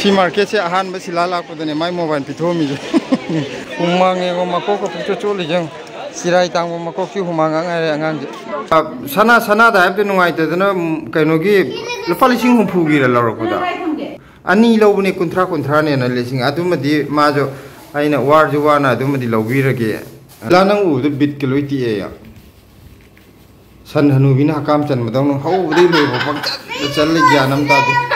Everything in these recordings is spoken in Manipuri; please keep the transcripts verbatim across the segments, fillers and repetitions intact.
ꯁꯤ ꯃꯥꯔꯀꯦꯠꯁꯦ ꯑꯍꯥꯟꯕ ꯁꯤꯂꯥ ꯂꯥꯛꯄꯗꯅꯦ ꯃꯥꯏ ꯃꯣꯕꯥꯏꯜ ꯄꯤꯊꯣꯛꯑꯝꯃꯤꯁꯦ꯫ ꯍꯨꯃꯥꯡ ꯌꯦꯡꯉꯣ, ꯃꯀꯣꯛꯀ ꯄꯨꯡꯆꯣꯠ ꯆꯣꯠꯂꯤꯁꯦ ꯌꯦꯡꯉꯣ꯫ ꯆꯤꯔꯥꯏ ꯇꯥꯡꯕ ꯃꯀꯣꯛꯁꯤ ꯍꯨꯃꯥꯡ ꯉꯥꯛ ꯉꯥꯏꯔꯦ ꯑꯉꯥꯡꯁꯦ꯫ ꯑ, ꯁꯅꯥ, ꯁꯅꯥꯗ ꯍꯥꯏꯕꯗꯤ ꯅꯨꯡꯉꯥꯏꯇꯗꯅ, ꯎꯝ, ꯀꯩꯅꯣꯒꯤ ꯂꯨꯄꯥ ꯂꯤꯁꯤꯡ ꯍꯨꯝꯐꯨꯒꯤꯔ ꯂꯧꯔꯛꯄꯗ? ꯑꯅꯤ ꯂꯧꯕꯅꯦ, ꯀꯨꯟꯊ꯭ꯔꯥ ꯀꯨꯟꯊ꯭ꯔꯥꯅꯦꯅ ꯂꯤꯁꯤꯡ꯫ ꯑꯗꯨꯃꯗꯤ ꯃꯥꯁꯨ, ꯑꯩꯅ ꯋꯥꯔꯁꯨ ꯋꯥꯅ ꯑꯗꯨꯃꯗꯤ ꯂꯧꯕꯤꯔꯒꯦ꯫ ꯂꯥ, ꯅꯪ ꯎꯕꯗ ꯕꯤꯠꯀ ꯂꯣꯏ ꯇꯦꯛꯑꯦ꯫ ꯁꯟ ꯍꯅꯨꯕꯤꯅ ꯍꯀꯥꯝ ꯆꯟꯕꯗꯧꯅ ꯍꯧꯕꯗꯩ ꯂꯣꯏꯕ ꯄꯪꯆꯠꯇ ꯆꯠꯂꯦ, ꯒ꯭ꯌꯥꯟ ꯑꯃ ꯇꯥꯗꯦ꯫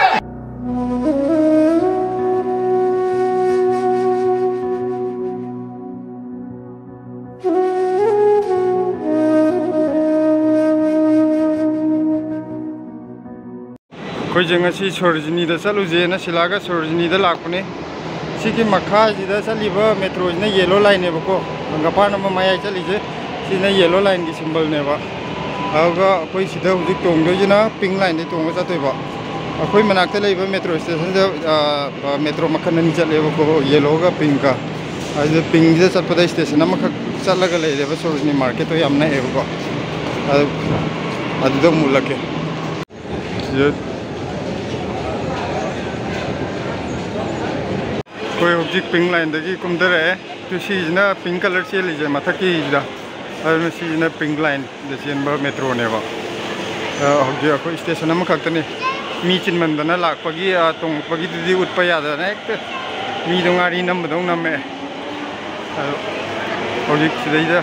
ꯑꯩꯈꯣꯏꯁꯦ ꯉꯁꯤ ꯁꯣꯔꯣꯖꯤꯅꯤꯗ ꯆꯠꯂꯨꯁꯦꯅ ꯁꯤꯂꯥꯒ ꯁꯣꯔꯣꯖꯤꯅꯤꯗ ꯂꯥꯛꯄꯅꯦ꯫ ꯁꯤꯒꯤ ꯃꯈꯥꯁꯤꯗ ꯆꯠꯂꯤꯕ ꯃꯦꯇ꯭ꯔꯣꯁꯤꯅ ꯌꯦꯂꯣ ꯂꯥꯏꯟꯅꯦꯕꯀꯣ, ꯍꯪꯒꯄꯥꯟ ꯑꯃ ꯃꯌꯥꯏ ꯆꯠꯂꯤꯁꯦ, ꯁꯤꯅ ꯌꯦꯂꯣ ꯂꯥꯏꯟꯒꯤ ꯁꯤꯝꯕꯜꯅꯦꯕ꯫ ꯑꯗꯨꯒ ꯑꯩꯈꯣꯏ ꯁꯤꯗ ꯍꯧꯖꯤꯛ ꯇꯣꯡꯗꯣꯏꯁꯤꯅ ꯄꯤꯡ ꯂꯥꯏꯟꯗ ꯇꯣꯡꯉ ꯆꯠꯇꯣꯏꯕ꯫ ꯑꯩꯈꯣꯏ ꯃꯅꯥꯛꯇ ꯂꯩꯕ ꯃꯦꯇ꯭ꯔꯣ ꯁ꯭ꯇꯦꯁꯟꯗ, ꯑ, ꯑ, ꯃꯦꯇ꯭ꯔꯣ ꯃꯈꯜ ꯑꯅꯤ ꯆꯠꯂꯦꯕꯀꯣ, ꯌꯦꯂꯣꯒ ꯄꯤꯡꯒ꯫ ꯑꯗꯨꯗ ꯄꯤꯡꯁꯤꯗ ꯆꯠꯄꯗ ꯁ꯭ꯇꯦꯁꯟ ꯑꯃꯈꯛ ꯆꯠꯂꯒ ꯂꯩꯔꯦꯕ, ꯁꯣꯔꯣꯖꯤꯅꯤ ꯃꯥꯔꯀꯦꯠꯇꯣ ꯌꯥꯝ ꯅꯛꯑꯦꯕꯀꯣ꯫ ꯑꯗꯨ, ꯑꯗꯨꯗ ꯑꯃꯨꯛ ꯎꯠꯂꯛꯀꯦ꯫ ꯁꯤꯗ ꯑꯩꯈꯣꯏ ꯍꯧꯖꯤꯛ ꯄꯤꯡ ꯂꯥꯏꯟꯗꯒꯤ ꯀꯨꯝꯊꯔꯛꯑꯦ꯫ ꯑꯗꯨ ꯁꯤꯁꯤꯅ ꯄꯤꯡ ꯀꯂꯔ ꯆꯦꯜꯂꯤꯁꯦ ꯃꯊꯛꯀꯤꯁꯤꯗ, ꯑꯗꯨꯅ ꯁꯤꯁꯤꯅ ꯄꯤꯡ ꯂꯥꯏꯟꯗ ꯆꯦꯟꯕ ꯃꯦꯇ꯭ꯔꯣꯅꯦꯕ꯫ ꯑ, ꯍꯧꯖꯤꯛ ꯑꯩꯈꯣꯏ ꯁ꯭ꯇꯦꯁꯟ ꯑꯃꯈꯛꯇꯅꯤ꯫ ꯃꯤ ꯆꯤꯟꯃꯟꯗꯅ ꯂꯥꯛꯄꯒꯤ, ꯑ, ꯇꯣꯡꯉꯛꯄꯒꯤꯗꯨꯗꯤ ꯎꯠꯄ ꯌꯥꯗꯗꯅ ꯍꯦꯛꯇ ꯃꯤꯗꯣ ꯉꯥꯔꯤ ꯅꯝꯕꯗꯧ ꯅꯝꯃꯛꯑꯦ꯫ ꯑꯗꯣ ꯍꯧꯖꯤꯛ ꯁꯤꯗꯩꯗ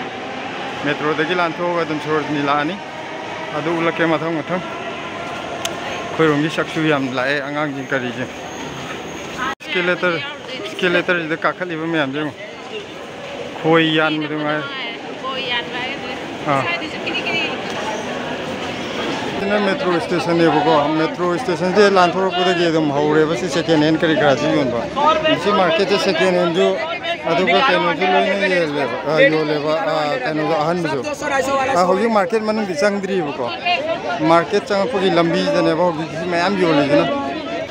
ꯃꯦꯇ꯭ꯔꯣꯗꯒꯤ ꯂꯥꯟꯊꯣꯛꯑꯒ ꯑꯗꯨꯝ ꯁꯣꯔꯣꯖꯤꯅꯤ ꯂꯥꯛꯑꯅꯤ꯫ ꯑꯗꯨ ꯎꯠꯂꯛꯀꯦ ꯃꯊꯪ ꯃꯊꯪ꯫ ꯑꯩꯈꯣꯏꯔꯣꯝꯒꯤ ꯁꯛꯁꯨ ꯌꯥꯝ ꯂꯥꯛꯑꯦ, ꯑꯉꯥꯡꯁꯤꯡ ꯀꯔꯤꯁꯤꯡ꯫ ꯏꯁꯀꯦꯂꯦꯇꯔ, ꯏꯁꯀꯦꯂꯦꯇꯔꯁꯤꯗ ꯀꯥꯈꯠꯂꯤꯕ ꯃꯌꯥꯝꯁꯦ ꯌꯦꯡꯉꯣ꯫ ꯈꯣꯏ ꯌꯥꯟꯕꯗꯨ ꯉꯥꯏ꯫ ꯈꯣꯏ ꯌꯥꯟꯕ ꯍꯥꯏꯒꯗ꯭ꯔꯥ? ꯑꯥ꯫ ꯁ꯭ꯋꯥꯏꯗꯁꯨ ꯀꯤꯔꯤ ꯀꯤꯔꯤ꯫ ꯁꯤꯅ ꯃꯦꯇ꯭ꯔꯣ ꯁ꯭ꯇꯦꯁꯟꯅꯦꯕꯀꯣ꯫ ꯃꯦꯇ꯭ꯔꯣ ꯁ꯭ꯇꯦꯁꯟꯁꯦ ꯂꯥꯟꯊꯣꯔꯛꯄꯗꯒꯤ ꯑꯗꯨꯝ ꯍꯧꯔꯦꯕ ꯁꯤ ꯁꯦꯀꯦꯟ ꯍꯦꯟ ꯀꯔꯤ ꯀꯔꯥꯁꯨ ꯌꯣꯟꯕ꯫ ꯁꯤ ꯃꯥꯔꯀꯦꯠꯁꯦ ꯁꯦꯀꯦꯟ ꯍꯦꯟꯁꯨ ꯑꯗꯨꯒ ꯀꯩꯅꯣꯁꯨ ꯂꯣꯏꯅ ꯌꯣꯜꯂꯦꯕ, ꯑ, ꯌꯣꯜꯂꯦꯕ, ꯑ, ꯀꯩꯅꯣꯁꯨ ꯑꯍꯟꯕꯁꯨ꯫ ꯑ, ꯍꯧꯖꯤꯛ ꯃꯥꯔꯀꯦꯠ ꯃꯅꯨꯡꯗꯤ ꯆꯪꯗ꯭ꯔꯤꯕꯀꯣ꯫ ꯃꯥꯔꯀꯦꯠ ꯆꯪꯉꯛꯄꯒꯤ ꯂꯝꯕꯤꯗꯅꯦꯕ ꯍꯧꯖꯤꯛ ꯁꯤ ꯃꯌꯥꯝ ꯌꯣꯜꯂꯤꯁꯤꯅ꯫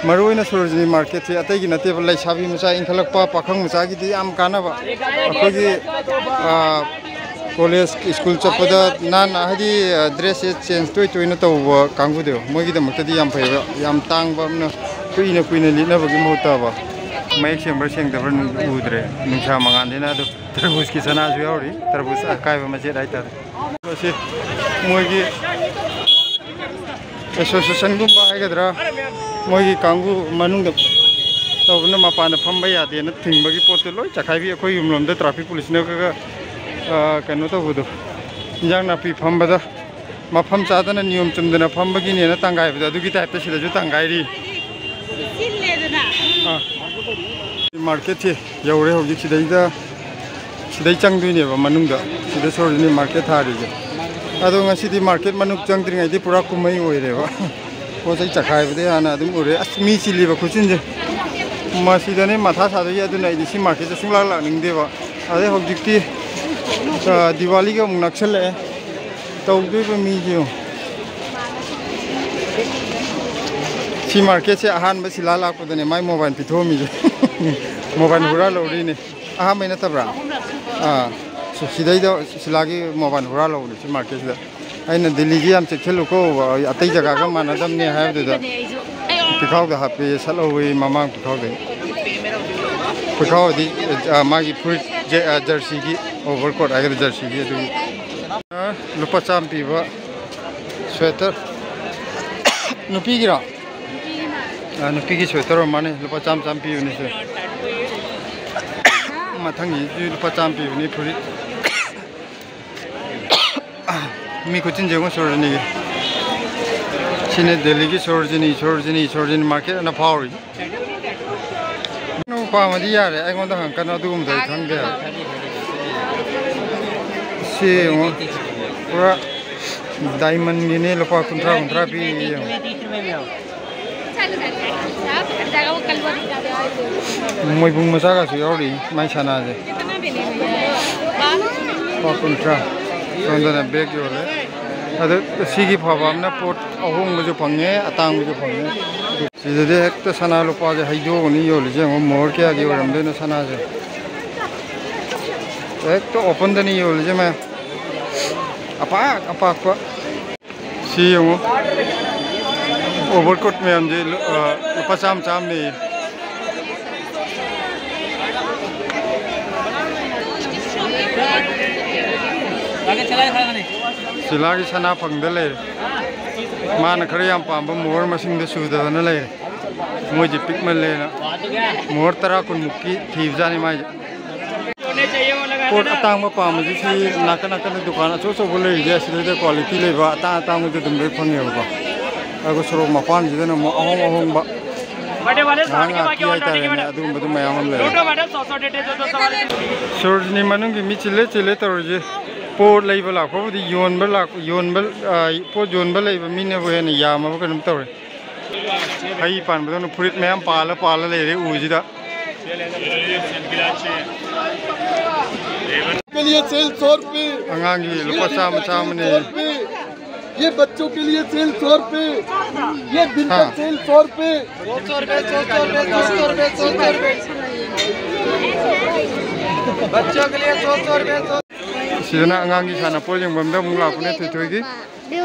ꯃꯔꯨ ꯑꯣꯏꯅ ꯁꯣꯔꯣꯖꯤꯅꯤ ꯃꯥꯔꯀꯦꯠꯁꯦ ꯑꯇꯩꯒꯤ ꯅꯠꯇꯦꯕ, ꯂꯩꯁꯥꯕꯤ ꯃꯆꯥ ꯏꯟꯈꯠꯂꯛꯄ, ꯄꯥꯈꯪ ꯃꯆꯥꯒꯤꯗꯤ ꯌꯥꯝ ꯀꯥꯟꯅꯕ꯫ ꯑꯩꯈꯣꯏꯒꯤ, ꯑ, ꯀꯣꯂꯦꯖ, ꯁ꯭ꯀꯨꯜ ꯆꯠꯄꯗ ꯅꯥꯟꯅ, ꯍꯥꯏꯗꯤ, ꯑ, ꯗ꯭ꯔꯦꯁꯁꯦ ꯆꯦꯟꯖ ꯇꯣꯏ ꯇꯣꯏꯅ ꯇꯧꯕ ꯀꯥꯡꯕꯨꯗꯣ, ꯃꯣꯏꯒꯤꯗꯃꯛꯇꯗꯤ ꯌꯥꯝ ꯐꯩꯕ, ꯌꯥꯝ ꯇꯥꯡꯕ ꯑꯃꯅ꯫ ꯀꯨꯏꯅ ꯀꯨꯏꯅ ꯂꯤꯠꯅꯕꯒꯤ ꯃꯍꯨꯠꯇꯕ꯫ ꯃꯌꯦꯛ ꯁꯦꯡꯕ꯭ꯔꯥ ꯁꯦꯡꯗꯕ꯭ꯔꯥ ꯎꯗ꯭ꯔꯦ, ꯅꯨꯡꯁꯥ ꯃꯉꯥꯟꯗꯅ꯫ ꯑꯗꯨ ꯇꯔꯕꯨꯖꯀꯤ ꯁꯅꯥꯁꯨ ꯌꯥꯎꯔꯤ, ꯇꯔꯕꯨꯖ ꯑꯀꯥꯏꯕ ꯃꯆꯦꯠ ꯍꯥꯏꯇꯥꯔꯦ꯫ ꯃꯁꯤ ꯃꯣꯏꯒꯤ ꯑꯦꯁꯣꯁꯤꯌꯦꯁꯟꯒꯨꯝꯕ ꯍꯥꯏꯒꯗ꯭ꯔꯥ, ꯃꯣꯏꯒꯤ ꯀꯥꯡꯕꯨ ꯃꯅꯨꯡꯗ ꯇꯧꯕꯅ ꯃꯄꯥꯟꯗ ꯐꯝꯕ ꯌꯥꯗꯦꯅ ꯊꯤꯡꯕꯒꯤ ꯄꯣꯠꯇꯨ ꯂꯣꯏ ꯆꯈꯥꯏꯕꯤ꯫ ꯑꯩꯈꯣꯏ ꯌꯨꯝꯂꯣꯝꯗ ꯇ꯭ꯔꯥꯐꯤꯛ ꯄꯨꯂꯤꯁꯅꯒ, ꯑ, ꯀꯩꯅꯣ ꯇꯧꯕꯗꯣ, ꯏꯟꯖꯥꯡ ꯅꯥꯄꯤ ꯐꯝꯕꯗ ꯃꯐꯝ ꯆꯥꯗꯅ ꯅꯤꯌꯣꯝ ꯆꯨꯝꯗꯅ ꯐꯝꯕꯒꯤꯅꯦꯅ ꯇꯪꯒꯥꯏꯕꯗꯣ, ꯑꯗꯨꯒꯤ ꯇꯥꯏꯞꯇ ꯁꯤꯗꯁꯨ ꯇꯪꯒꯥꯏꯔꯤ꯫ ꯁꯤꯜꯂꯦꯗꯅ꯫ ꯑꯥ꯫ ꯃꯥꯔꯀꯦꯠꯁꯦ ꯌꯧꯔꯦ ꯍꯧꯖꯤꯛ꯫ ꯁꯤꯗꯩꯗ, ꯁꯤꯗꯩ ꯆꯪꯗꯣꯏꯅꯦꯕ ꯃꯅꯨꯡꯗ꯫ ꯁꯤꯗ ꯁꯣꯔꯣꯖꯤꯅꯤ ꯃꯥꯔꯀꯦꯠ ꯊꯥꯔꯤꯁꯦ꯫ ꯑꯗꯣ ꯉꯁꯤꯗꯤ ꯃꯥꯔꯀꯦꯠ ꯃꯅꯨꯡ ꯆꯪꯗ꯭ꯔꯤꯉꯩꯗꯤ ꯄꯨꯔꯥ ꯀꯨꯝꯍꯩ ꯑꯣꯏꯔꯦꯕ꯫ ꯄꯣꯠ ꯆꯩ ꯆꯈꯥꯏꯕꯗꯤ ꯍꯥꯟꯅ ꯑꯗꯨꯝ ꯎꯔꯦ꯫ ꯑꯁ, ꯃꯤ ꯆꯤꯜꯂꯤꯕ ꯈꯨꯆꯤꯟꯁꯦ, ꯃꯁꯤꯗꯅꯦ ꯃꯊꯥ ꯁꯥꯗꯣꯏꯁꯦ꯫ ꯑꯗꯨꯅ ꯑꯩꯗꯤ ꯁꯤ ꯃꯥꯔꯀꯦꯠꯁꯦ ꯁꯨꯡꯂꯥꯛ ꯂꯥꯛꯅꯤꯡꯗꯦꯕ꯫ ꯑꯗꯩ ꯍꯧꯖꯤꯛꯇꯤ, ꯑ, ꯗꯤꯋꯥꯂꯤꯒ ꯑꯃꯨꯛ ꯅꯛꯁꯜꯂꯛꯑꯦ꯫ ꯇꯧꯗꯣꯏꯕ ꯃꯤꯁꯦ ꯌꯦꯡꯉꯣ꯫ ꯁꯤ ꯃꯥꯔꯀꯦꯠꯁꯦ ꯑꯍꯥꯟꯕ ꯁꯤꯂꯥ ꯂꯥꯛꯄꯗꯅꯦ ꯃꯥꯏ ꯃꯣꯕꯥꯏꯜ ꯄꯤꯊꯣꯛꯑꯝꯃꯤꯁꯦ꯫ ꯃꯣꯕꯥꯏꯜ ꯍꯨꯔꯥꯜꯍꯧꯔꯤꯅꯦ꯫ ꯑꯍꯥꯟꯕꯩ ꯅꯠꯇꯕ꯭ꯔꯥ? ꯑꯥ꯫ ꯁꯤ-, ꯁꯤꯗꯩꯗ ꯁꯤꯂꯥꯒꯤ ꯃꯣꯕꯥꯏꯜ ꯍꯨꯔꯥꯜꯍꯧꯕꯅꯦ ꯁꯤ ꯃꯥꯔꯀꯦꯠꯁꯤꯗ꯫ ꯑꯩꯅ ꯗꯤꯜꯂꯤꯁꯤ ꯌꯥꯝ ꯆꯦꯛꯁꯤꯜꯂꯨꯀꯣ, ꯑꯇꯩ ꯖꯒꯥꯒ ꯃꯥꯟꯅꯗꯕꯅꯦ ꯍꯥꯏꯕꯗꯨꯗ ꯄꯤꯈꯥꯎꯗ ꯍꯥꯞꯄꯦ, ꯁꯠꯍꯧꯋꯤ ꯃꯃꯥꯡ ꯄꯤꯈꯥꯎꯗꯒꯤ꯫ ꯄꯤꯈꯥꯎꯗꯤ, ꯑ, ꯃꯥꯒꯤ ꯐꯨꯔꯤꯠ, ꯖꯦ-, ꯑ, ꯖꯔꯁꯤꯒꯤ, ꯑꯣꯚꯔ ꯀꯣꯠ ꯍꯥꯏꯒꯗ꯭ꯔꯥ, ꯖꯔꯁꯤꯒꯤ ꯑꯗꯨꯒꯤ꯫ ꯑ, ꯂꯨꯄꯥ ꯆꯥꯝꯃ ꯄꯤꯕ ꯁ꯭ꯋꯦꯇꯔ꯫ ꯅꯨꯄꯤꯒꯤꯔꯣ? ꯑ, ꯅꯨꯄꯤꯒꯤ ꯁ꯭ꯋꯦꯇꯔ ꯑꯣꯏꯔ ꯃꯥꯅꯦ, ꯂꯨꯄꯥ ꯆꯥꯝꯃ, ꯆꯥꯝꯃ ꯄꯤꯕꯅꯦ ꯁꯦ꯫ ꯃꯊꯪꯒꯤꯁꯨ ꯂꯨꯄꯥ ꯆꯥꯝꯃ ꯄꯤꯕꯅꯤ ꯐꯨꯔꯤꯠ꯫ ꯃꯤ ꯈꯨꯆꯤꯟꯁꯦ ꯌꯦꯡꯉꯣ, ꯁꯣꯔꯣꯖꯤꯅꯤꯒꯤ꯫ ꯁꯤꯅꯦ ꯗꯦꯜꯂꯤꯒꯤ ꯁꯣꯔꯣꯖꯤꯅꯤ, ꯁꯣꯔꯣꯖꯤꯅꯤ, ꯁꯣꯔꯣꯖꯤꯅꯤ ꯃꯥꯔꯀꯦꯠ ꯑꯅ ꯐꯥꯎꯔꯤ꯫ ꯅꯪ ꯄꯥꯝꯃꯗꯤ ꯌꯥꯔꯦ, ꯑꯩꯉꯣꯟꯗ ꯍꯪꯉꯛꯀꯅꯨ, ꯑꯗꯨꯒꯨꯝꯕꯗꯣ ꯑꯩ ꯈꯪꯗꯦ ꯍꯥꯏꯕ꯫ ꯁꯤ ꯌꯦꯡꯉꯣ, ꯄꯨꯔꯥ ꯗꯥꯏꯃꯟꯒꯤꯅꯦ, ꯂꯨꯄꯥ ꯀꯨꯟꯊ꯭ꯔꯥ, ꯀꯨꯟꯊ꯭ꯔꯥ ꯄꯤ ꯌꯦꯡꯉꯣ꯫ ꯃꯣꯏꯕꯨꯡ ꯃꯆꯥꯒꯁꯨ ꯌꯥꯎꯔꯤ ꯃꯥꯏ ꯁꯅꯥꯁꯦ꯫ ꯂꯨꯄꯥ ꯀꯨꯟꯊ꯭ꯔꯥ꯫ ꯁꯣꯝꯗꯅ ꯕꯦꯒ ꯌꯣꯜꯂꯦ꯫ ꯑꯗ ꯁꯤꯒꯤ ꯐꯕ ꯑꯃꯅ ꯄꯣꯠ ꯑꯍꯣꯡꯕꯁꯨ ꯐꯪꯉꯦ, ꯑꯇꯥꯡꯕꯁꯨ ꯐꯪꯉꯦ꯫ ꯁꯤꯗꯗꯤ ꯍꯦꯛꯇ ꯁꯅꯥ ꯂꯨꯄꯥꯁꯦ ꯍꯩꯗꯣꯛꯑꯒꯅꯤ ꯌꯣꯜꯂꯤꯁꯦ꯫ ꯌꯦꯡꯉꯣ, ꯃꯣꯍꯣꯔ ꯀꯌꯥꯒꯤ ꯑꯣꯏꯔꯝꯗꯣꯏꯅꯣ ꯁꯅꯥꯁꯦ꯫ ꯍꯦꯛꯇ ꯑꯣꯄꯟꯗꯅꯤ ꯌꯣꯜꯂꯤꯁꯦ ꯃꯌꯥꯝ꯫ ꯑꯄꯥꯛ ꯑꯄꯥꯛꯄ꯫ ꯁꯤ ꯌꯦꯡꯉꯨ, ꯑꯣꯚꯔ ꯀꯣꯠ ꯃꯌꯥꯝꯁꯦ ꯂꯨ-, ꯑ, ꯂꯨꯄꯥ ꯆꯥꯝꯃ ꯆꯥꯝꯃꯅꯦ꯫ ꯁꯤꯂꯥꯒꯤ ꯁꯅꯥ ꯐꯪꯗ ꯂꯩꯔꯦ꯫ ꯃꯥꯅ ꯈꯔ ꯌꯥꯝ ꯄꯥꯝꯕ ꯃꯣꯍꯣꯔ ꯃꯁꯤꯡꯗ ꯁꯨꯗꯗꯅ ꯂꯩꯔꯦ꯫ ꯃꯣꯏꯁꯦ ꯄꯤꯛꯃꯜꯂꯦꯅ꯫ ꯃꯣꯍꯣꯔ ꯇꯔꯥ ꯀꯨꯟꯃꯨꯛꯀꯤ ꯊꯤꯕꯖꯥꯠꯅꯤ ꯃꯥꯏꯁꯦ꯫ ꯄꯣꯠ ꯑꯇꯥꯡꯕ ꯄꯥꯝꯕꯁꯤ ꯁꯤ ꯅꯥꯀꯟ ꯅꯥꯀꯟꯗ ꯗꯨꯀꯥꯟ ꯑꯆꯧ ꯑꯆꯧꯕ ꯂꯩꯔꯤꯁꯦ, ꯑꯁꯤꯗꯩꯗ ꯀ꯭ꯋꯥꯂꯤꯇꯤ ꯂꯩꯕ ꯑꯇꯥꯡ ꯑꯇꯥꯡꯕꯁꯨ ꯑꯗꯨꯝ ꯂꯣꯏ ꯐꯪꯉꯦꯕꯀꯣ꯫ ꯑꯗꯨꯒ ꯁꯣꯔꯣꯛ ꯃꯄꯥꯟꯁꯤꯗꯅ ꯑꯃꯨꯛ ꯑꯍꯣꯡ ꯑꯍꯣꯡꯕ ꯉꯥꯏꯍꯥꯛ ꯉꯥꯏꯍꯥꯛꯀꯤ ꯍꯥꯏꯇꯥꯔꯦꯅꯦ, ꯑꯗꯨꯒꯨꯝꯕꯗꯨ ꯃꯌꯥꯝ ꯑꯃ ꯂꯩꯔꯦ꯫ ꯁꯣꯔꯣꯖꯤꯅꯤ ꯃꯅꯨꯡꯒꯤ ꯃꯤ ꯆꯤꯜꯂꯦ ꯆꯤꯜꯂꯦ ꯇꯧꯔꯤꯁꯦ꯫ ꯄꯣꯠ ꯂꯩꯕ ꯂꯥꯛꯄꯕꯨꯗꯤ ꯌꯣꯟꯕ ꯂꯥꯛ-, ꯌꯣꯟꯕ, ꯑ, ꯄꯣꯠ ꯌꯣꯟꯕ ꯂꯩꯕ ꯃꯤꯅꯕꯨ ꯍꯦꯟꯅ ꯌꯥꯝꯃꯕ ꯀꯩꯅꯣꯝ ꯇꯧꯔꯦ꯫ ꯍꯩ ꯄꯥꯟꯕꯗꯧꯅ ꯐꯨꯔꯤꯠ ꯃꯌꯥꯝ ꯄꯥꯜꯂ ꯄꯥꯜꯂ ꯂꯩꯔꯦ ꯎꯁꯤꯗ꯫ के लिए सेल सौ रुपए। ꯑꯉꯥꯡꯒꯤ ꯂꯨꯄꯥ ꯆꯥꯝꯃ ꯆꯥꯝꯃꯅꯦ꯫ ये बच्चों के लिए सेल सौ रुपए। ये बिल्कुल हाँ। सेल सौ रुपए। सौ रुपए, सौ रुपए, सौ रुपए, सौ रुपए। बच्चों के लिए सौ सौ रुपए। ꯁꯤꯗꯅ ꯑꯉꯥꯡꯒꯤ ꯁꯥꯟꯅꯄꯣꯠ ꯌꯦꯡꯐꯝꯗ ꯑꯃꯨꯛ ꯂꯥꯛꯄꯅꯦ ꯊꯣꯏꯊꯣꯏꯒꯤ꯫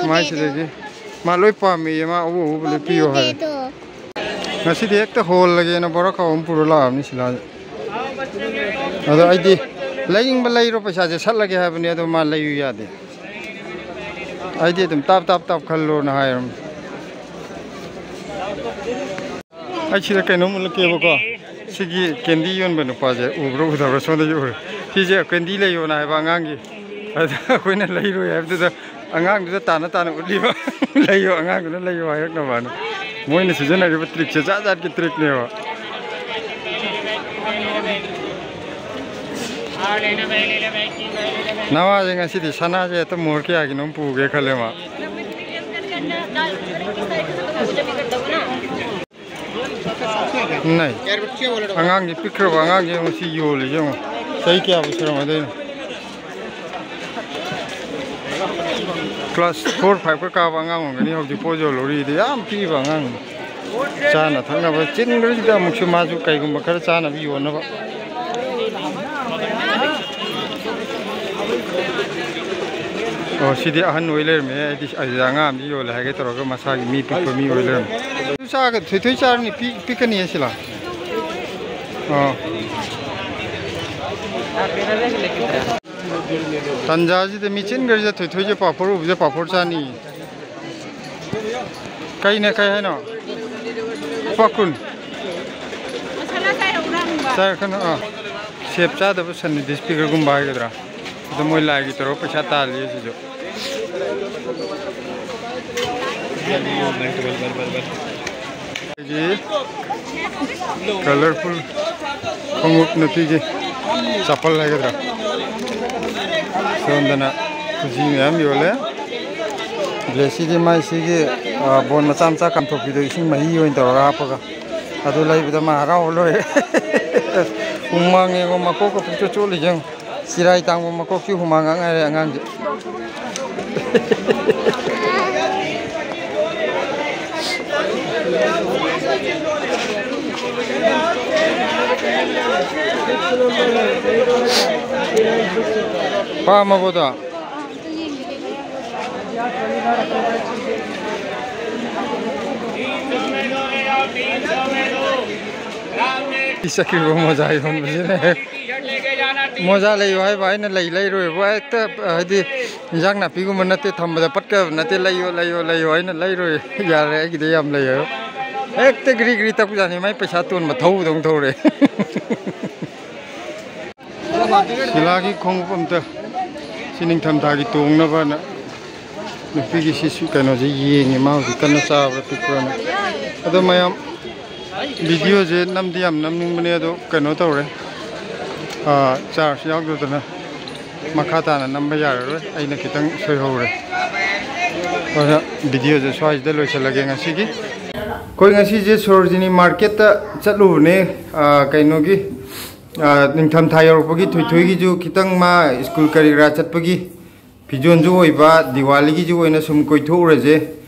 ꯃꯥꯏꯁꯤꯗꯒꯤ ꯃꯥ ꯂꯣꯏ ꯄꯥꯝꯃꯦꯌꯦ, ꯃꯥ ꯑꯎ ꯑꯎꯕ ꯂꯣꯏ ꯄꯤꯌꯣ ꯍꯥꯏ꯫ ꯉꯁꯤꯗꯤ ꯍꯦꯛꯇ ꯍꯣꯜꯂꯒꯦꯅ ꯕꯣꯔꯥ ꯈꯥꯎ ꯑꯃ ꯄꯨꯔ ꯂꯥꯛꯑꯕꯅꯤ ꯁꯤꯂꯥꯁꯦ꯫ ꯑꯗꯣ ꯑꯩꯗꯤ ꯂꯩꯅꯤꯡꯕ ꯂꯩꯔꯣ, ꯄꯩꯁꯥꯁꯦ ꯁꯠꯂꯒꯦ ꯍꯥꯏꯕꯅꯤ, ꯑꯗꯣ ꯃꯥ ꯂꯩꯌꯨ ꯌꯥꯗꯦ꯫ ꯑꯩꯗꯤ ꯑꯗꯨꯝ ꯇꯥꯞ ꯇꯥꯞ ꯇꯥꯞ ꯈꯜꯂꯣꯅ ꯍꯥꯏꯔꯝꯅꯤ꯫ ꯑꯩ ꯁꯤꯗ ꯀꯩꯅꯣꯝ ꯎꯠꯂꯛꯀꯦꯕꯀꯣ꯫ ꯁꯤꯒꯤ ꯀꯦꯟꯗꯤ ꯌꯣꯟꯕ ꯅꯨꯄꯥꯁꯦ ꯎꯕ꯭ꯔꯥ ꯎꯗꯕ꯭ꯔꯥ? ꯁꯣꯝꯗ ꯎꯔꯦ꯫ ꯁꯤꯁꯦ ꯀꯦꯟꯗꯤ ꯂꯩꯌꯣꯅ ꯍꯥꯏꯕ ꯑꯉꯥꯡꯒꯤ꯫ ꯑꯗ ꯑꯩꯈꯣꯏꯅ ꯂꯩꯔꯣꯏ ꯍꯥꯏꯕꯗꯨꯗ ꯑꯉꯥꯡꯗꯨꯗ ꯇꯥꯅ ꯇꯥꯅ ꯎꯠꯂꯤꯕ꯫ ꯂꯩꯌꯣ, ꯑꯉꯥꯡꯗꯨꯅ ꯂꯩꯌꯣ ꯍꯥꯏꯔꯛꯅꯕꯅ꯫ ꯃꯣꯏꯅ ꯁꯤꯖꯤꯟꯅꯔꯤꯕ ꯇ꯭ꯔꯤꯛꯁꯦ ꯖꯥꯠ ꯖꯥꯠꯀꯤ ꯇ꯭ꯔꯤꯛꯅꯦꯕ꯫ ꯅꯋꯥꯁꯦ ꯉꯁꯤꯗꯤ ꯁꯅꯥꯁꯦ ꯍꯦꯛꯇ ꯃꯣꯍꯣꯔ ꯀꯌꯥꯒꯤꯅꯣꯝ ꯄꯨꯒꯦ ꯈꯜꯂꯦ ꯃꯥ꯫ ꯅꯩ꯫ ꯑꯉꯥꯡꯁꯦ, ꯄꯤꯛꯈ꯭ꯔꯕ ꯑꯉꯥꯡꯁꯦ ꯌꯦꯡꯉꯣ, ꯁꯤ ꯌꯣꯜꯂꯤꯁꯦ ꯌꯦꯡꯉꯣ꯫ ꯆꯍꯤ ꯀꯌꯥꯕꯨ ꯁꯨꯔꯝꯃꯗꯣꯏꯅꯣ? ꯀ꯭ꯂꯥꯁ ꯐꯣꯔ ꯐꯥꯏꯚꯀ ꯀꯥꯕ ꯑꯉꯥꯡ ꯑꯣꯏꯔꯝꯒꯅꯤ ꯍꯧꯖꯤꯛ ꯄꯣꯠ ꯌꯣꯜꯍꯧꯔꯤꯗꯤ꯫ ꯌꯥꯝ ꯄꯤꯛꯏꯕ ꯑꯉꯥꯡꯅꯤ꯫ ꯆꯥꯅ ꯊꯛꯅꯕ ꯆꯤꯟꯈ꯭ꯔꯁꯤꯗ ꯑꯃꯨꯛꯁꯨ ꯃꯥꯁꯨ ꯀꯩꯒꯨꯝꯕ ꯈꯔ ꯆꯥꯅꯕ ꯌꯣꯟꯅꯕ꯫ ꯑꯣ, ꯁꯤꯗꯤ ꯑꯍꯟ ꯑꯣꯏ ꯂꯩꯔꯝꯃꯦ꯫ ꯑꯩꯗꯤ ꯑꯁꯤꯗ ꯑꯉꯥꯡ ꯑꯃꯗꯤ ꯌꯣꯜꯂꯦ ꯍꯥꯏꯒꯦ ꯇꯧꯔꯒ ꯃꯁꯥꯒꯤ ꯃꯤ ꯄꯤꯛꯄ ꯃꯤ ꯑꯣꯏ ꯂꯩꯔꯝꯃꯦ꯫ ꯑꯗꯨ ꯆꯥꯒ ꯊꯣꯏꯊꯣꯏ ꯆꯥꯔꯅꯤ, ꯄꯤ-, ꯄꯤꯛꯀꯅꯤ ꯑꯁꯤꯂ? ꯑꯣ꯫ ꯇꯟꯖꯥꯁꯤꯗ ꯃꯤꯆꯤꯟꯈ꯭ꯔꯁꯤꯗ ꯊꯣꯏꯊꯣꯏꯁꯦ ꯄꯥꯐꯣꯔ ꯎꯕꯁꯦ ꯄꯥꯐꯣꯔ ꯆꯥꯅꯤ꯫ ꯀꯩꯅꯦ, ꯀꯩ ꯍꯥꯏꯅꯣ? ꯂꯨꯄꯥ ꯀꯨꯟ꯫ ꯃꯁꯥꯂꯥ ꯆꯥꯏ ꯍꯧꯔꯥꯡꯕ꯫ ꯆꯥꯏ ꯀꯩꯅꯣ, ꯑꯥ꯫ ꯁꯦꯞ ꯆꯥꯗꯕ ꯁꯟꯅꯤ, ꯗꯤꯁꯐꯤꯒꯔꯒꯨꯝꯕ ꯍꯥꯏꯒꯗ꯭ꯔꯥ? ꯑꯗꯣ ꯃꯣꯏ ꯂꯥꯏꯒꯤ ꯇꯧꯔꯒ ꯄꯩꯁꯥ ꯇꯥꯜꯂꯤ ꯁꯤꯁꯨ꯫ ꯑꯩꯒꯤ ꯀꯂꯔꯐꯨꯜ ꯈꯣꯡꯎꯞ ꯅꯨꯄꯤꯒꯤ ꯆꯄꯜ ꯍꯥꯏꯒꯗ꯭ꯔꯥ? ꯁꯣꯝꯗꯅ ꯈꯨꯖꯤ ꯃꯌꯥꯝ ꯌꯣꯜꯂꯦ꯫ ꯕ꯭ꯂꯦꯁꯤꯗꯤ ꯃꯥꯏ ꯁꯤꯒꯤ, ꯑ, ꯕꯣꯟ ꯃꯆꯥ ꯃꯆꯥ ꯀꯥꯝꯊꯣꯛꯄꯤꯗꯣ ꯏꯁꯤꯡ ꯃꯍꯤ ꯑꯣꯏꯅ ꯇꯧꯔꯒ ꯍꯥꯞꯄꯒ ꯑꯗꯨ ꯂꯩꯕꯗ ꯃꯥ ꯍꯔꯥꯎꯕ ꯂꯣꯏꯔꯦ꯫ ꯍꯨꯃꯥꯡ ꯌꯦꯡꯉꯣ, ꯃꯀꯣꯛꯀ ꯄꯨꯡꯆꯣꯠ ꯆꯣꯠꯂꯤꯁꯦ ꯌꯦꯡꯉꯣ꯫ ꯆꯤꯔꯥꯏ ꯇꯥꯡꯕ ꯃꯀꯣꯛꯀꯤ ꯍꯨꯃꯥꯡ ꯉꯥꯛ ꯉꯥꯏꯔꯦ ꯑꯉꯥꯡꯁꯦ꯫ ꯄꯥꯝꯃꯕꯣꯗꯣ? ꯏꯁꯛꯀꯤꯕꯨ ꯃꯣꯖꯥ ꯌꯣꯟꯕꯁꯤꯅꯦ꯫ ꯃꯣꯖꯥ ꯂꯩꯌꯨ ꯍꯥꯏꯕ, ꯑꯩꯅ ꯂꯩ ꯂꯩꯔꯣꯏꯕ꯫ ꯍꯦꯛꯇ, ꯍꯥꯏꯗꯤ, ꯏꯟꯖꯥꯡ ꯅꯥꯄꯤꯒꯨꯝꯕ ꯅꯠꯇꯦ, ꯊꯝꯕꯗ ꯄꯠꯀꯗꯕ ꯅꯠꯇꯦ꯫ "ꯂꯩꯌꯣ, ꯂꯩꯌꯣ, ꯂꯩꯌꯣ" ꯍꯥꯏꯅ ꯂꯩꯔꯣꯏ꯫ ꯌꯥꯔꯦ, ꯑꯩꯒꯤꯗꯤ ꯌꯥꯝ ꯂꯩꯌꯦ꯫ ꯍꯦꯛꯇ ꯒ꯭ꯔꯤ ꯒ꯭ꯔꯤ ꯇꯛꯄꯖꯥꯠꯅꯤ, ꯃꯥꯏ ꯄꯩꯁꯥ ꯇꯣꯟꯕ ꯊꯧꯕꯗꯧꯅ ꯊꯧꯔꯦ꯫ ꯁꯤꯂꯥꯒꯤ ꯈꯣꯡꯎꯞ ꯑꯝꯇ, ꯁꯤ ꯅꯤꯡꯊꯝꯊꯥꯒꯤ ꯇꯣꯡꯅꯕꯅ꯫ ꯅꯨꯄꯤꯒꯤ ꯁꯤ ꯁꯤ ꯀꯩꯅꯣꯁꯦ ꯌꯦꯡꯉꯤ, ꯃꯥ ꯍꯧꯖꯤꯛ ꯀꯟꯅ ꯆꯥꯕ꯭ꯔꯥ ꯄꯤꯛꯄ꯭ꯔꯥꯅ꯫ ꯑꯗꯣ ꯃꯌꯥꯝ, ꯚꯤꯗꯤꯑꯣꯁꯦ ꯅꯝꯗꯤ ꯌꯥꯝ ꯅꯝꯅꯤꯡꯕꯅꯦ, ꯑꯗꯣ ꯀꯩꯅꯣ ꯇꯧꯔꯦ, ꯑꯥ, ꯆꯥꯔꯖ ꯌꯥꯎꯗꯗꯅ ꯃꯈꯥ ꯇꯥꯅ ꯅꯝꯕ ꯌꯥꯔꯔꯣꯏ, ꯑꯩꯅ ꯈꯤꯇꯪ ꯁꯣꯏꯍꯧꯔꯦ꯫ ꯑꯗꯨꯅ ꯚꯤꯗꯤꯑꯣꯁꯦ ꯁ꯭ꯋꯥꯏꯁꯤꯗ ꯂꯣꯏꯁꯤꯜꯂꯒꯦ ꯉꯁꯤꯒꯤ꯫ ꯑꯩꯈꯣꯏ ꯉꯁꯤꯁꯦ ꯁꯣꯔꯣꯖꯤꯅꯤ ꯃꯥꯔꯀꯦꯠꯇ ꯆꯠꯂꯨꯕꯅꯦ, ꯑꯥ, ꯀꯩꯅꯣꯒꯤ, ꯑꯥ, ꯅꯤꯡꯊꯝꯊꯥ ꯌꯧꯔꯛꯄꯒꯤ ꯊꯣꯏꯊꯣꯏꯒꯤꯁꯨ ꯈꯤꯇꯪ ꯃꯥ ꯁ꯭ꯀꯨꯜ ꯀꯔꯤ ꯀꯔꯥ ꯆꯠꯄꯒꯤ ꯐꯤꯖꯣꯜꯁꯨ ꯑꯣꯏꯕ, ꯗꯤꯋꯥꯂꯤꯒꯤꯁꯨ ꯑꯣꯏꯅ ꯁꯨꯝ ꯀꯣꯏꯊꯣꯛꯎꯔꯁꯦ,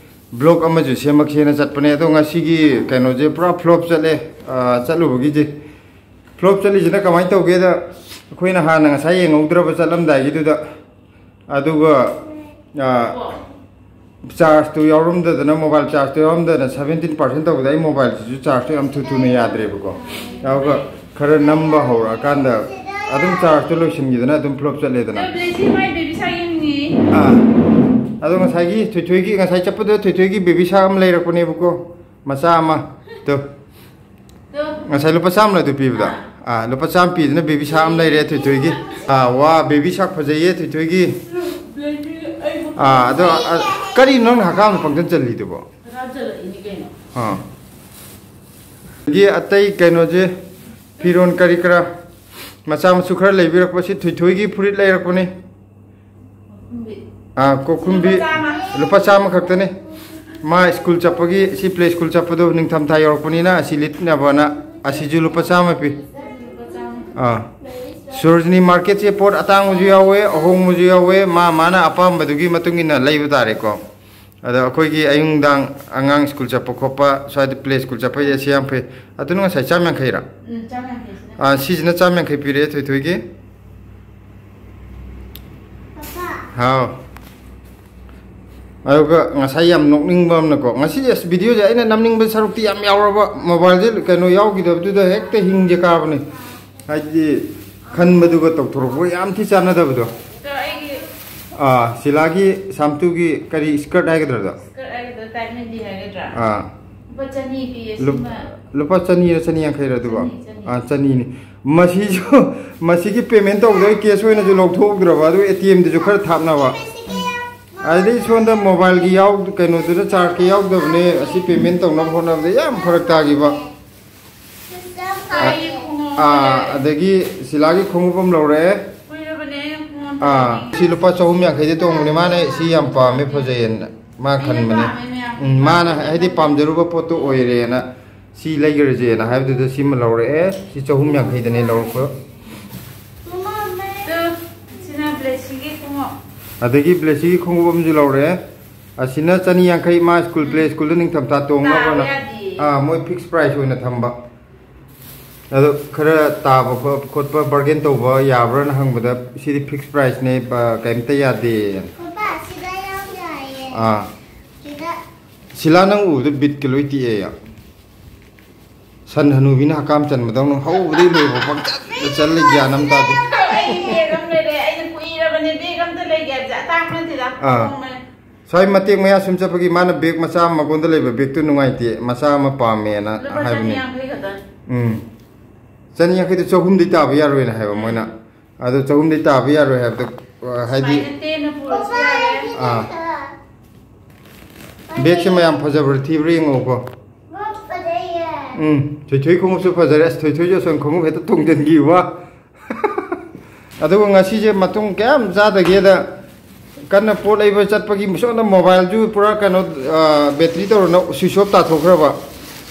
ꯕ꯭ꯂꯣꯛ ꯑꯃꯁꯨ ꯁꯦꯝꯃꯛꯁꯦꯅ ꯆꯠꯄꯅꯦ꯫ ꯑꯗꯣ ꯉꯁꯤꯒꯤ ꯀꯩꯅꯣꯁꯦ ꯄꯨꯔꯥ ꯐ꯭ꯂꯣꯞ ꯆꯠꯂꯦ, ꯑꯥ, ꯆꯠꯂꯨꯕꯒꯤꯁꯦ꯫ ꯐ꯭ꯂꯣꯞ ꯆꯠꯂꯤꯁꯤꯅ ꯀꯃꯥꯏꯅ ꯇꯧꯒꯦꯗ, ꯑꯩꯈꯣꯏꯅ ꯍꯥꯟꯅ ꯉꯁꯥꯏ ꯌꯦꯡꯍꯧꯗ꯭ꯔꯕ ꯆꯠꯂꯝꯗꯥꯏꯒꯤꯗꯨꯗ, ꯑꯗꯨꯒ, ꯑꯥ, ꯆꯥꯔꯖꯇꯨ ꯌꯥꯎꯔꯝꯗꯗꯅ, ꯃꯣꯕꯥꯏꯜ ꯆꯥꯔꯖꯇꯨ ꯌꯥꯎꯔꯝꯗꯗꯅ ꯁꯚꯦꯟꯇꯤꯟ ꯄꯥꯔꯁꯦꯟ ꯇꯧꯕꯗ ꯑꯩ ꯃꯣꯕꯥꯏꯜꯁꯤꯁꯨ ꯆꯥꯔꯖꯇꯨ ꯌꯥꯝ ꯊꯨ ꯊꯨꯅ ꯌꯥꯗ꯭ꯔꯦꯕꯀꯣ꯫ ꯑꯗꯨꯒ ꯈꯔ ꯅꯝꯕ ꯍꯧꯔꯛꯑꯀꯥꯟꯗ ꯑꯗꯨꯝ ꯆꯥꯔꯖꯇꯨ ꯂꯣꯏꯁꯤꯟꯈꯤꯗꯅ ꯑꯗꯨꯝ ꯐ꯭ꯂꯣꯞ ꯆꯠꯂꯦꯗꯅ꯫ ꯑꯗꯣ ꯕ꯭ꯂꯦꯁꯤ ꯃꯥꯏ ꯕꯦꯕꯤ ꯁꯥ ꯌꯦꯡꯅꯤꯡꯉꯤ꯫ ꯑꯥ꯫ ꯑꯗꯣ ꯉꯁꯥꯏꯒꯤ ꯊꯣꯏꯊꯣꯏꯒꯤ, ꯉꯁꯥꯏ ꯆꯠꯄꯗ ꯊꯣꯏꯊꯣꯏꯒꯤ ꯕꯦꯕꯤ ꯁꯥ ꯑꯃ ꯂꯩꯔꯛꯄꯅꯦꯕꯀꯣ, ꯃꯆꯥ ꯑꯃ꯫ ꯇꯨ꯫ ꯉꯁꯥꯏ ꯂꯨꯄꯥ ꯆꯥꯝꯃ ꯑꯗꯨ ꯄꯤꯕꯗꯣ? ꯑꯥ, ꯂꯨꯄꯥ ꯆꯥꯝꯃ ꯄꯤꯗꯨꯅ ꯕꯦꯕꯤ ꯁꯥ ꯑꯃ ꯂꯩꯔꯦ ꯊꯣꯏꯊꯣꯏꯒꯤ꯫ ꯑꯥ, ꯋꯥ, ꯕꯦꯕꯤ ꯁꯥ ꯐꯖꯩꯌꯦ ꯊꯣꯏꯊꯣꯏꯒꯤ꯫ ꯑꯥ, ꯑꯗꯣ, ꯑ, ꯀꯔꯤꯅꯣ ꯅꯪꯅ ꯍꯀꯥꯝꯗ ꯄꯪꯆꯟ ꯆꯜꯂꯤꯗꯨꯕꯣ? ꯑꯥ꯫ ꯑꯗꯒꯤ ꯑꯇꯩ ꯀꯩꯅꯣꯁꯦ, ꯐꯤꯔꯣꯟ ꯀꯔꯤ ꯀꯔꯥ ꯃꯆꯥ ꯃꯁꯨ ꯈꯔ ꯂꯩꯕꯤꯔꯛꯄ, ꯁꯤ ꯊꯣꯏꯊꯣꯏꯒꯤ ꯐꯨꯔꯤꯠ ꯂꯩꯔꯛꯄꯅꯤ꯫ ꯑꯥ, ꯀꯣꯛꯈꯨꯝꯕꯤ꯫ ꯂꯨꯄꯥ ꯆꯥꯝꯃ꯫ ꯂꯨꯄꯥ ꯆꯥꯝꯃ ꯈꯛꯇꯅꯤ꯫ ꯃꯥ ꯁ꯭ꯀꯨꯜ ꯆꯠꯄꯒꯤ, ꯁꯤ ꯄ꯭ꯂꯦ ꯁ꯭ꯀꯨꯜ ꯆꯠꯄꯗꯣ ꯅꯤꯡꯊꯝꯊꯥ ꯌꯧꯔꯛꯄꯅꯤꯅ ꯑꯁꯤ ꯂꯤꯠꯅꯕꯅ꯫ ꯑꯁꯤꯁꯨ ꯂꯨꯄꯥ ꯆꯥꯝꯃ ꯄꯤ꯫ ꯑꯥ꯫ ꯁꯣꯔꯣꯖꯤꯅꯤ ꯃꯥꯔꯀꯦꯠꯁꯦ ꯄꯣꯠ ꯑꯇꯥꯡꯕꯁꯨ ꯌꯥꯎꯋꯦ, ꯑꯍꯣꯡꯕꯁꯨ ꯌꯥꯎꯋꯦ, ꯃꯥ ꯃꯥꯅ ꯑꯄꯥꯝꯕꯗꯨꯒꯤ ꯃꯇꯨꯡ ꯏꯟꯅ ꯂꯩꯕ ꯇꯥꯔꯦꯀꯣ꯫ ꯑꯗꯣ ꯑꯩꯈꯣꯏꯒꯤ ꯑꯌꯨꯛ ꯅꯨꯡꯗꯥꯡ ꯑꯉꯥꯡ ꯁ꯭ꯀꯨꯜ ꯆꯠꯄ ꯈꯣꯠꯄ, ꯁ꯭ꯋꯥꯏꯗ ꯄ꯭ꯂꯦ ꯁ꯭ꯀꯨꯜ ꯆꯠꯄꯩꯗꯤ ꯑꯁꯤ ꯌꯥꯝ ꯐꯩ꯫ ꯑꯗꯨꯅ ꯉꯁꯥꯏ ꯆꯥꯝ ꯌꯥꯡꯈꯩꯔꯥ? ꯎꯝ, ꯆꯥꯝ ꯌꯥꯡꯈꯩꯁꯤꯅ꯫ ꯑꯥ, ꯁꯤꯁꯤꯅ ꯆꯥꯝ ꯌꯥꯡꯈꯩ ꯄꯤꯔꯛꯑꯦ ꯊꯣꯏꯊꯣꯏꯒꯤ꯫ ꯍꯥꯎ꯫ ꯑꯗꯨꯒ ꯉꯁꯥꯏ ꯌꯥꯝ ꯅꯣꯛꯅꯤꯡꯕ ꯑꯃꯅꯀꯣ, ꯉꯁꯤ ꯑꯁ ꯚꯤꯗꯤꯑꯣꯁꯦ ꯑꯩꯅ ꯅꯝꯅꯤꯡꯕ ꯁꯔꯨꯛꯇꯤ ꯌꯥꯝ ꯌꯥꯎꯔꯕ, ꯃꯣꯕꯥꯏꯜꯁꯦ ꯀꯩꯅꯣ ꯌꯥꯎꯈꯤꯗꯕꯗꯨꯗ ꯍꯦꯛꯇ ꯍꯤꯡꯁꯦ ꯀꯥꯕꯅꯤ꯫ ꯍꯥꯏꯗꯤ ꯈꯟꯕꯗꯨꯒ ꯇꯧꯊꯣꯔꯛꯄ ꯌꯥꯝ ꯊꯤ ꯆꯥꯟꯅꯗꯕꯗꯣ꯫ ꯑꯗꯣ ꯑꯩꯒꯤ ꯑꯥ, ꯁꯤꯂꯥꯒꯤ ꯁꯥꯝꯇꯨꯒꯤ ꯀꯔꯤ ꯁ꯭ꯀꯔꯠ ꯍꯥꯏꯒꯗ꯭ꯔꯥ ꯑꯗꯣ? ꯁ꯭ꯀꯔꯠ ꯍꯥꯏꯒꯗ꯭ꯔꯥ, ꯇꯥꯏꯠ ꯃꯤꯗꯤ ꯍꯥꯏꯒꯗ꯭ꯔꯥ? ꯑꯥ꯫ ꯂꯨꯄꯥ ꯆꯅꯤ ꯄꯤꯌꯦ ꯂꯨꯞ-, ꯁꯤꯃ꯫ ꯂꯨꯄꯥ ꯆꯅꯤꯔ ꯆꯅꯤ ꯌꯥꯡꯈꯩꯔ ꯑꯗꯨꯕꯣ? ꯆꯅꯤ, ꯆꯅꯤ꯫ ꯑꯥ, ꯆꯅꯤꯅꯤ꯫ ꯃꯁꯤꯁꯨ, ꯃꯁꯤꯒꯤ ꯄꯦꯃꯦꯟ ꯇꯧꯕꯗꯣ ꯑꯩ ꯀꯦꯁ ꯑꯣꯏꯅꯁꯨ ꯂꯧꯊꯣꯛꯍꯧꯗ꯭ꯔꯕ, ꯑꯗꯨꯒ ꯑꯦ ꯇꯤ ꯑꯦꯝꯗꯁꯨ ꯈꯔ ꯊꯥꯞꯅꯕ꯫ ꯑꯗꯩ ꯁꯣꯝꯗ ꯃꯣꯕꯥꯏꯜꯒꯤ ꯌꯥꯎ-, ꯀꯩꯅꯣꯗꯨꯗ ꯆꯥꯔꯖꯀꯤ ꯌꯥꯎꯗꯕꯅꯦ, ꯑꯁꯤ ꯄꯦꯃꯦꯟ ꯇꯧꯅꯕ ꯍꯣꯠꯅꯕꯗ ꯌꯥꯝ ꯐꯔꯛ ꯇꯥꯈꯤꯕ꯫ ꯑꯥ, ꯑꯗꯒꯤ ꯁꯤꯂꯥꯒꯤ ꯈꯣꯡꯎꯞ ꯑꯃ ꯂꯧꯔꯛꯑꯦ꯫ ꯀꯨꯏꯔꯕꯅꯦ ꯑꯩꯅ ꯈꯣꯡꯎꯞ ꯑꯥ, ꯑꯝꯇ ꯁꯤ ꯂꯨꯄꯥ ꯆꯍꯨꯝ ꯌꯥꯡꯈꯩꯗ ꯇꯣꯡꯕꯅꯦ, ꯃꯥꯅ ꯁꯤ ꯌꯥꯝ ꯄꯥꯝꯃꯦ, ꯐꯖꯩꯌꯦꯅ ꯃꯥ ꯑꯩꯅ ꯈꯟꯕꯅꯦ꯫ ꯄꯥꯝꯃꯦ ꯃꯌꯥꯝ꯫ ꯎꯝ, ꯃꯥꯅ ꯍꯥꯏꯗꯤ ꯄꯥꯝꯖꯔꯨꯕ ꯄꯣꯠꯇꯣ ꯑꯣꯏꯔꯦꯅ ꯁꯤ ꯂꯩꯈ꯭ꯔꯁꯦꯅ ꯍꯥꯏꯕꯗꯨꯗ ꯁꯤꯃ ꯂꯧꯔꯛꯑꯦ꯫ ꯁꯤ ꯆꯍꯨꯝ ꯌꯥꯡꯈꯩꯗꯅꯦ ꯂꯧꯔꯛꯄ꯫ ꯑꯗꯨ ꯁꯤꯅ ꯕ꯭ꯂꯦꯁꯤꯒꯤ ꯈꯣꯡꯎꯞ꯫ ꯑꯗꯒꯤ ꯕ꯭ꯂꯦꯁꯤꯒꯤ ꯈꯣꯡꯎꯞ ꯑꯃꯁꯨ ꯂꯧꯔꯛꯑꯦ꯫ ꯑꯁꯤꯅ ꯆꯅꯤ ꯌꯥꯡꯈꯩ, ꯃꯥ ꯁ꯭ꯀꯨꯜ, ꯄ꯭ꯂꯦ ꯁ꯭ꯀꯨꯜꯗ ꯅꯤꯡꯊꯝꯊꯥ ꯇꯣꯡꯅꯕꯅ꯫ ꯇꯥꯕ ꯌꯥꯗꯤꯌꯦ꯫ ꯑꯥ, ꯃꯣꯏ ꯐꯤꯛꯁ ꯄ꯭ꯔꯥꯏꯁ ꯑꯣꯏꯅ ꯊꯝꯕ꯫ ꯑꯗꯣ ꯈꯔ ꯇꯥꯕ ꯈꯣ-, ꯈꯣꯠꯄ, ꯕꯥꯔꯒꯦꯟ ꯇꯧꯕ ꯌꯥꯕ꯭ꯔꯥꯅ ꯍꯪꯕꯗ, "ꯁꯤꯗꯤ ꯐꯤꯛꯁ ꯄ꯭ꯔꯥꯏꯁꯅꯦ, ꯕ-, ꯀꯩꯝꯇ ꯌꯥꯗꯦ"꯫ ꯄꯥꯄꯥ, ꯁꯤꯗ ꯌꯥꯝ ꯌꯥꯏꯌꯦ꯫ ꯑꯥ꯫ ꯁꯤꯂꯥ, ꯅꯪ ꯎꯕꯗ ꯕꯤꯠꯀ ꯂꯣꯏ ꯇꯦꯛꯑꯦ꯫ ꯁꯟ ꯍꯅꯨꯕꯤꯅ ꯍꯀꯥꯝ ꯆꯟꯕꯗꯧꯅ ꯍꯧꯕꯗꯩ ꯂꯣꯏꯕ ꯄꯪꯆꯠꯇ ꯆꯠꯂꯦ, ꯒ꯭ꯌꯥꯟ ꯑꯃ ꯇꯥꯗꯦ꯫ ꯑꯩ ꯕꯦꯒ ꯑꯃ ꯂꯩꯔꯦ꯫ ꯑꯩꯅ ꯀꯨꯏꯔꯕꯅꯦ ꯕꯦꯒ ꯑꯝꯇ ꯂꯩꯒꯦ ꯍꯥꯏꯕꯁꯦ꯫ ꯑꯇꯥꯡꯕ ꯅꯠꯇꯦꯗ꯫ ꯑꯥ꯫ ꯍꯣꯡꯕꯅꯦ꯫ ꯁ꯭ꯋꯥꯏ ꯃꯇꯦꯛ ꯃꯌꯥ ꯁꯨꯝ ꯆꯠꯄꯒꯤ ꯃꯥꯅ ꯕꯦꯒ ꯃꯆꯥ ꯑꯃ ꯃꯉꯣꯟꯗ ꯂꯩꯕ ꯕꯦꯒꯇꯨ ꯅꯨꯡꯉꯥꯏꯇꯦ, ꯃꯆꯥ ꯑꯃ ꯄꯥꯝꯃꯦꯅ ꯂꯨꯄꯥ ꯍꯥꯏꯕꯅꯦ꯫ ꯆꯅꯤ ꯌꯥꯡꯈꯩ ꯈꯛꯇꯅꯤ꯫ ꯎꯝ꯫ ꯆꯅꯤ ꯌꯥꯡꯈꯩꯗꯣ ꯆꯍꯨꯝꯗꯤ ꯇꯥꯕ ꯌꯥꯔꯣꯏꯅ ꯍꯥꯏꯕ ꯃꯣꯏꯅ꯫ ꯑꯗꯣ ꯆꯍꯨꯝꯗꯤ ꯇꯥꯕ ꯌꯥꯔꯣꯏ ꯍꯥꯏꯕꯗꯣ, ꯑ, ꯍꯥꯏꯗꯤ ꯁꯨꯃꯥꯏꯅ ꯇꯦꯟꯅ ꯄꯨꯔꯁꯨ ꯌꯥꯔꯦ꯫ ꯑꯥ꯫ ꯕꯦꯒꯁꯦ ꯃꯌꯥꯝ ꯐꯖꯕ꯭ꯔꯥ ꯊꯤꯕ꯭ꯔꯥ ꯌꯦꯡꯉꯛꯎꯀꯣ꯫ ꯐꯖꯩꯌꯦ꯫ ꯎꯝ, ꯊꯣꯏꯊꯣꯏ ꯈꯣꯡꯎꯞꯁꯨ ꯐꯖꯔꯦ꯫ ꯑꯁ, ꯊꯣꯏꯊꯣꯏꯁꯨ ꯑꯁꯣꯝ ꯈꯣꯡꯎꯞ ꯍꯦꯛꯇ ꯇꯣꯡꯁꯤꯟꯈꯤꯕ꯫ ꯑꯗꯨꯒ ꯉꯁꯤꯁꯦ ꯃꯇꯨꯡ ꯀꯌꯥꯝ ꯆꯥꯗꯒꯦꯗ ꯀꯟꯅ ꯄꯣꯠ ꯂꯩꯕ ꯆꯠꯄꯒꯤ ꯁꯣꯝꯗ ꯃꯣꯕꯥꯏꯜꯁꯨ ꯄꯨꯔꯥ ꯀꯩꯅꯣ, ꯑ, ꯕꯦꯇ꯭ꯔꯤ ꯇꯧꯔꯅ ꯁ꯭ꯋꯤꯆ ꯑꯣꯐ ꯇꯥꯊꯣꯛꯈ꯭ꯔꯕ꯫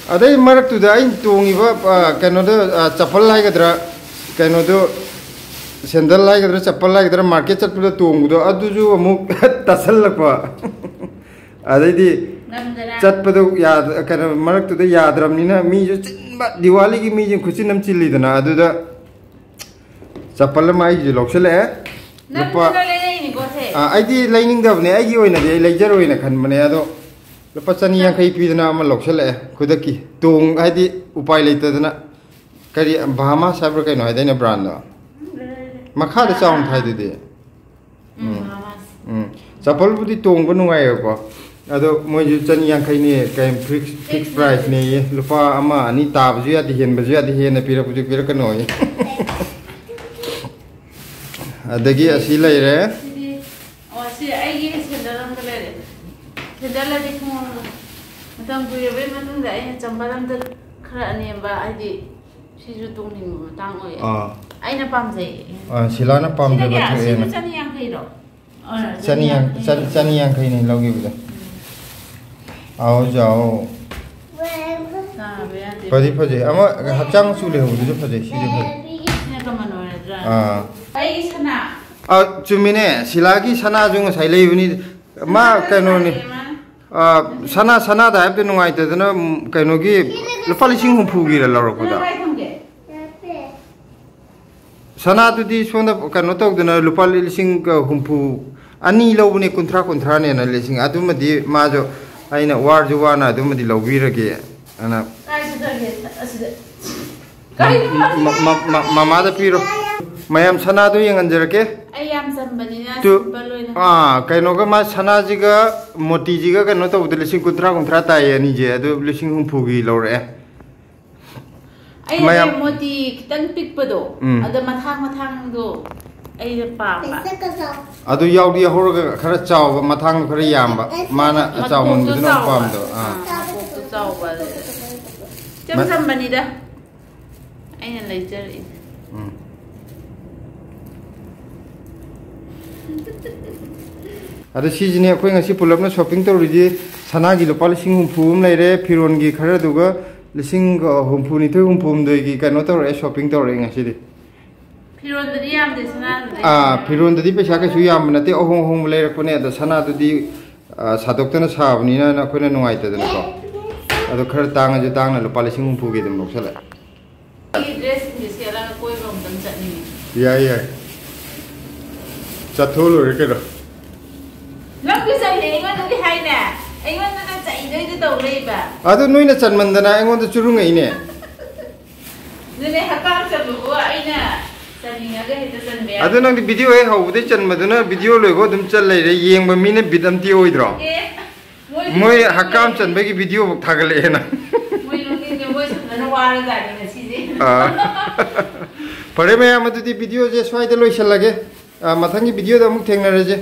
ꯑꯗꯩ ꯃꯔꯛꯇꯨꯗ ꯑꯩꯅ ꯇꯣꯡꯉꯤꯕ, ꯑ, ꯀꯩꯅꯣꯗ, ꯑ, ꯆꯄꯜ ꯍꯥꯏꯒꯗ꯭ꯔꯥ, ꯀꯩꯅꯣꯗꯣ, ꯁꯦꯟꯗꯜ ꯍꯥꯏꯒꯗ꯭ꯔꯥ, ꯆꯄꯜ ꯍꯥꯏꯒꯗ꯭ꯔꯥ, ꯃꯥꯔꯀꯦꯠ ꯆꯠꯄꯗ ꯇꯣꯡꯕꯗꯣ, ꯑꯗꯨꯁꯨ ꯑꯃꯨꯛ ꯇꯥꯁꯜꯂꯛꯄ꯫ ꯑꯗꯩꯗꯤ ꯅꯝꯗꯅ꯫ ꯆꯠꯄꯗꯣ ꯌꯥꯗ-, ꯀꯩꯅꯣ, ꯃꯔꯛꯇꯨꯗ ꯌꯥꯗ꯭ꯔꯕꯅꯤꯅ ꯃꯤꯁꯨ ꯆꯤꯟꯕ, ꯗꯤꯋꯥꯂꯤꯒꯤ ꯃꯤꯁꯤꯡ ꯈꯨꯆꯤꯟ ꯑꯃ ꯆꯤꯜꯂꯤꯗꯅ, ꯑꯗꯨꯗ ꯆꯄꯜ ꯑꯃ ꯑꯩꯒꯤꯁꯨ ꯂꯧꯁꯤꯜꯂꯛꯑꯦ꯫ ꯅꯪ ꯂꯨꯄꯥ ꯅꯪ ꯂꯩꯔꯛꯏꯅꯤꯀꯣ ꯁꯦ꯫ ꯑꯥ, ꯑꯩꯗꯤ ꯂꯩꯅꯤꯡꯗꯕꯅꯦ, ꯑꯩꯒꯤ ꯑꯣꯏꯅꯗꯤ ꯑꯩ ꯂꯩꯖꯔꯣꯏꯅ ꯈꯟꯕꯅꯦ, ꯑꯗꯣ ꯂꯨꯄꯥ ꯆꯅꯤ ꯌꯥꯡꯈꯩ ꯄꯤꯗꯅ ꯑꯃ ꯂꯧꯁꯤꯜꯂꯛꯑꯦ ꯈꯨꯗꯛꯀꯤ꯫ ꯇꯣꯡ-, ꯍꯥꯏꯗꯤ ꯎꯄꯥꯏ ꯂꯩꯇꯗꯅ꯫ ꯀꯔꯤ, ꯕꯍꯥꯃꯥꯁ ꯍꯥꯏꯕ꯭ꯔꯥ ꯀꯩꯅꯣ ꯍꯥꯏꯗꯥꯏꯅꯦ ꯕ꯭ꯔꯥꯟꯗꯣ? ꯎꯝ, ꯂꯩꯔꯦ, ꯂꯩꯔꯦ꯫ ꯃꯈꯥꯗ ꯆꯥꯎꯅ ꯊꯥꯏꯗꯨꯗꯤ꯫ ꯎꯝ, ꯎꯝ꯫ ꯕꯍꯥꯃꯥꯁ꯫ ꯎꯝ꯫ ꯆꯄꯜꯕꯨꯗꯤ ꯇꯣꯡꯕ ꯅꯨꯡꯉꯥꯏꯌꯦꯕꯀꯣ꯫ ꯑꯗꯣ ꯃꯣꯏꯁꯨ ꯆꯅꯤ ꯌꯥꯡꯈꯩꯅꯦ, ꯀꯩ, ꯐꯤꯛꯁ, ꯐꯤꯛꯁ ꯐꯤꯛꯁ ꯄ꯭ꯔꯥꯏꯁꯅꯦꯌꯦ꯫ ꯂꯨꯄꯥ ꯑꯃ ꯑꯅꯤ ꯇꯥꯕꯁꯨ ꯌꯥꯗꯦ, ꯍꯦꯟꯕꯁꯨ ꯌꯥꯗꯦ, ꯍꯦꯟꯅ ꯄꯤꯔꯛꯄꯁꯨ ꯄꯤꯔꯛꯀꯅꯣꯌꯦ꯫ ꯑꯗꯒꯤ ꯑꯁꯤ ꯂꯩꯔꯦ꯫ ꯁꯤꯗꯤ, ꯑꯣ, ꯁꯤ ꯑꯩꯒꯤ ꯁꯦꯟꯗꯜ ꯑꯝꯇ ꯂꯩꯔꯦ꯫ ꯁꯦꯟꯗꯜ ꯑꯗꯤ ꯈꯣꯡꯎꯞ ꯃꯇꯝ ꯀꯨꯏꯔꯕꯩ ꯃꯇꯨꯡꯗ ꯑꯩꯅ ꯆꯝꯄꯜ ꯑꯝꯇ ꯈꯔ ꯑꯅꯦꯝꯕ, ꯍꯥꯏꯗꯤ ꯁꯤꯁꯨ ꯇꯣꯡꯅꯤꯡꯕ ꯃꯇꯥꯡ ꯑꯣꯏꯌꯦ꯫ ꯑꯥ꯫ ꯑꯩꯅ ꯄꯥꯝꯖꯩ꯫ ꯑꯥ, ꯁꯤꯂꯥꯅ ꯄꯥꯝꯖꯕ ꯁꯤꯅ ꯀꯌꯥ? ꯊꯣꯛꯑꯦꯅ꯫ ꯁꯤꯁꯨ ꯆꯅꯤ ꯌꯥꯡꯈꯩꯔꯣ? ꯑꯥ, ꯆꯅꯤ ꯌꯥꯡ-, ꯆꯅꯤ ꯌꯥꯡꯈꯩ꯫ ꯆꯅꯤ ꯌꯥꯡꯈꯩꯅꯦ ꯂꯧꯈꯤꯕꯗꯣ꯫ ꯎꯝ꯫ ꯑꯥꯎ, ꯖꯥꯎ꯫ ꯇꯥꯕ ꯌꯥꯗꯦ꯫ ꯐꯗꯤ ꯐꯖꯩ꯫ ꯑꯃ ꯍꯛꯆꯥꯡ ꯃꯆꯨ ꯂꯩꯍꯧꯕꯗꯨꯁꯨ ꯐꯖꯩ, ꯁꯤꯁꯨ ꯐꯖꯩ꯫ ꯁꯤꯅ ꯀꯃꯟ ꯑꯣꯏꯔꯗ꯭ꯔꯥ? ꯑꯥ꯫ ꯑꯩꯒꯤ ꯁꯅꯥ꯫ ꯑꯥ, ꯆꯨꯝꯃꯤꯅꯦ, ꯁꯤꯂꯥꯒꯤ ꯁꯅꯥꯁꯨ ꯉꯁꯥꯏ ꯂꯩꯕꯅꯤ꯫ ꯃꯥ ꯁꯅꯥ ꯀꯩꯅꯣꯅꯤ꯫ ꯁꯥꯏꯌꯦ ꯃꯥꯅ꯫ ꯑꯥ, ꯁꯅꯥ, ꯁꯅꯥꯗ ꯍꯥꯏꯕꯗꯤ ꯅꯨꯡꯉꯥꯏꯇꯗꯅ, ꯎꯝ, ꯀꯩꯅꯣꯒꯤ ꯂꯨꯄꯥ ꯂꯤꯁꯤꯡ ꯍꯨꯝꯐꯨꯒꯤꯔ ꯂꯧꯔꯛꯄꯗꯣ? ꯁꯅꯥ ꯀꯥꯏ ꯊꯝꯒꯦ? ꯁꯅꯥꯗꯨꯗꯤ ꯁꯣꯝꯗ ꯀꯩꯅꯣ ꯇꯧꯗꯅ ꯂꯨꯄꯥ ꯂꯤꯁꯤꯡ ꯍꯨꯝꯐꯨ ꯑꯅꯤ ꯂꯧꯕꯅꯦ, ꯀꯨꯟꯊ꯭ꯔꯥ ꯀꯨꯟꯊ꯭ꯔꯥꯅꯦꯅ ꯂꯤꯁꯤꯡ꯫ ꯑꯗꯨꯃꯗꯤ ꯃꯥꯁꯨ, ꯑꯩꯅ ꯋꯥꯔꯁꯨ ꯋꯥꯅ ꯑꯗꯨꯃꯗꯤ ꯂꯧꯕꯤꯔꯒꯦ ꯑꯅ꯫ ꯀꯥꯏꯗ ꯆꯠꯈ꯭ꯔꯒꯦ? ꯑꯁꯤꯗ꯫ ꯀꯩꯅꯣ ꯃꯥꯁꯤ? ꯃ-, ꯃ-, ꯃ-, ꯃꯃꯥꯗ ꯄꯤꯔꯣ꯫ ꯃꯌꯥꯝ, ꯁꯅꯥꯗꯣ ꯌꯦꯡꯍꯟꯖꯔꯛꯀꯦ꯫ ꯑꯩ ꯌꯥꯝ ꯆꯝꯕꯅꯤꯅ ꯇꯨ-, simple ꯑꯣꯏꯅ꯫ ꯑꯥ, ꯀꯩꯅꯣꯒ, ꯃꯥ ꯁꯅꯥꯁꯤꯒ ꯃꯣꯇꯤꯁꯤꯒ ꯀꯩꯅꯣ ꯇꯧꯕꯗ ꯂꯤꯁꯤꯡ ꯀꯨꯟꯊ꯭ꯔꯥ, ꯀꯨꯟꯊ꯭ꯔꯥ ꯇꯥꯏꯌꯦ ꯑꯅꯤꯁꯦ꯫ ꯑꯗꯨ ꯂꯤꯁꯤꯡ ꯍꯨꯝꯐꯨꯒꯤ ꯂꯧꯔꯛꯑꯦ꯫ ꯑꯩꯅꯅꯦ ꯃꯌꯥꯝ ꯃꯣꯇꯤ ꯈꯤꯇꯪ ꯄꯤꯛꯄꯗꯣ, ꯎꯝ꯫ ꯑꯗ ꯃꯊꯥꯡ ꯃꯊꯥꯡꯗꯣ ꯑꯩꯅ ꯄꯥꯝꯕ꯫ ꯑꯗꯨ ꯌꯥꯎꯗꯤ ꯌꯥꯎꯍꯧꯔꯒ ꯈꯔ ꯆꯥꯎꯕ, ꯃꯊꯥꯡꯗꯣ ꯈꯔ ꯌꯥꯝꯕ꯫ ꯃꯥꯅ ꯃꯀꯣꯛꯇꯣ ꯑꯆꯥꯎꯃꯟꯕꯗꯨꯅ ꯑꯃꯨꯛ ꯆꯥꯎꯕ꯫ ꯄꯥꯝꯗꯕ꯫ ꯑꯥ꯫ ꯑꯥ, ꯃꯀꯣꯛꯇꯣ ꯆꯥꯎꯕ꯫ ꯏꯆꯝ ꯃ- ꯆꯝꯕꯅꯤꯗ꯫ ꯑꯩꯅ ꯂꯩꯖꯔꯛꯏꯁꯦ꯫ ꯎꯝ꯫ ꯑꯗꯣ ꯁꯤꯁꯤꯅꯦ ꯑꯩꯈꯣꯏ ꯉꯁꯤ ꯄꯨꯂꯞꯅ shopping ꯇꯧꯔꯤꯁꯤ꯫ ꯁꯅꯥꯒꯤ ꯂꯨꯄꯥ ꯂꯤꯁꯤꯡ ꯍꯨꯝꯐꯨ ꯑꯃ ꯂꯩꯔꯦ, ꯐꯤꯔꯣꯟꯒꯤ ꯈꯔꯗꯨꯒ ꯂꯤꯁꯤꯡ ꯍꯨꯝꯐꯨ ꯅꯤꯊꯣꯏ, ꯍꯨꯝꯐꯨ ꯍꯨꯝꯗꯣꯏꯒꯤ ꯀꯩꯅꯣ ꯇꯧꯔꯛꯑꯦ, shopping ꯇꯧꯔꯛꯑꯦ ꯉꯁꯤꯗꯤ꯫ ꯐꯤꯔꯣꯟꯗꯗꯤ ꯌꯥꯝꯗꯦ, ꯁꯅꯥꯗꯗꯤ ꯑꯥ, ꯌꯥꯝꯃꯦ꯫ ꯐꯤꯔꯣꯟꯗꯗꯤ ꯄꯩꯁꯥ ꯀꯩꯁꯨ ꯌꯥꯝꯕ ꯅꯠꯇꯦ, ꯑꯍꯣꯡ ꯑꯍꯣꯡꯕ ꯂꯩꯔꯛꯄꯅꯦ꯫ ꯑꯗꯣ ꯁꯅꯥꯗꯨꯗꯤ, ꯑꯥ, ꯁꯥꯗꯣꯛꯇꯅ ꯁꯥꯕꯅꯤꯅ ꯑꯩꯈꯣꯏꯅ ꯅꯨꯡꯉꯥꯏꯇꯗꯅꯀꯣ꯫ ꯑꯗꯣ ꯈꯔ ꯇꯥꯡꯉꯁꯨ ꯇꯥꯡꯅ ꯂꯨꯄꯥ ꯂꯤꯁꯤꯡ ꯍꯨꯝꯐꯨꯒꯤ ꯑꯗꯨꯝ ꯂꯧꯁꯜꯂꯦ꯫ ꯑꯩꯒꯤ dressꯁꯤꯡꯁꯦ ꯁꯦꯠꯂꯒ ꯀꯣꯏꯕ ꯑꯃꯨꯛꯇꯪ ꯆꯠꯅꯤꯡꯉꯤ꯫ ꯌꯥꯏ, ꯌꯥꯏ꯫ ꯆꯠꯊꯣꯛꯑ ꯂꯣꯏꯔꯦ ꯀꯩꯅꯣ꯫ ꯅꯪꯁꯨ ꯆꯠꯂꯦ, ꯑꯩꯉꯣꯟꯗꯗꯤ ꯍꯥꯏꯅꯦ꯫ ꯑꯩꯉꯣꯟꯗꯅ ꯆꯩꯗꯣꯏꯗ ꯇꯧ ꯂꯩꯕ꯫ ꯑꯗꯨ ꯅꯣꯏꯅ ꯆꯟꯃꯟꯗꯅ ꯑꯩꯉꯣꯟꯗ ꯆꯨꯔꯨꯡꯉꯛꯏꯅꯦ꯫ ꯑꯗꯨꯅꯦ, ꯍꯛꯀꯥꯝ ꯆꯟꯕꯕꯨ ꯑꯩꯅ ꯆꯟꯅꯤꯡꯉꯒ ꯍꯦꯛꯇ ꯆꯟꯕ ꯌꯥꯗꯦ꯫ ꯑꯗꯨ ꯅꯪꯗꯤ video ꯍꯦꯛ ꯍꯧꯕꯗꯩ ꯆꯟꯕꯗꯨꯅ video ꯂꯣꯏꯕ ꯑꯗꯨꯝ ꯆꯟ ꯂꯩꯔꯦ꯫ ꯌꯦꯡꯕ ꯃꯤꯅ ꯕꯤꯠ ꯑꯝꯇ ꯑꯣꯏꯗ꯭ꯔꯣ? ꯑꯦ, ꯃꯣꯏꯗꯤ ꯃꯣꯏ ꯅꯣꯛꯅꯤꯡꯉꯦ꯫ ꯍꯛꯀꯥꯝ ꯆꯟꯕꯒꯤ video ꯐꯥꯎ ꯊꯥꯒꯠꯂꯛꯑꯦ ꯅꯪ꯫ ꯃꯣꯏ ꯅꯣꯛꯅꯤꯡꯉꯦ, ꯃꯣꯏ ꯁꯣꯝꯗꯅ ꯋꯥꯔꯖꯥꯠꯅꯤ ꯉꯁꯤꯁꯦ꯫ ꯑꯥ꯫ ꯐꯔꯦ ꯃꯌꯥꯝ, ꯑꯗꯨꯗꯤ videoꯁꯦ ꯁ꯭ꯋꯥꯏꯗ ꯂꯣꯏꯁꯤꯜꯂꯒꯦ꯫ ꯑꯥ, ꯃꯊꯪꯒꯤ videoꯗ ꯑꯃꯨꯛ ꯊꯦꯡꯅꯔꯁꯦ꯫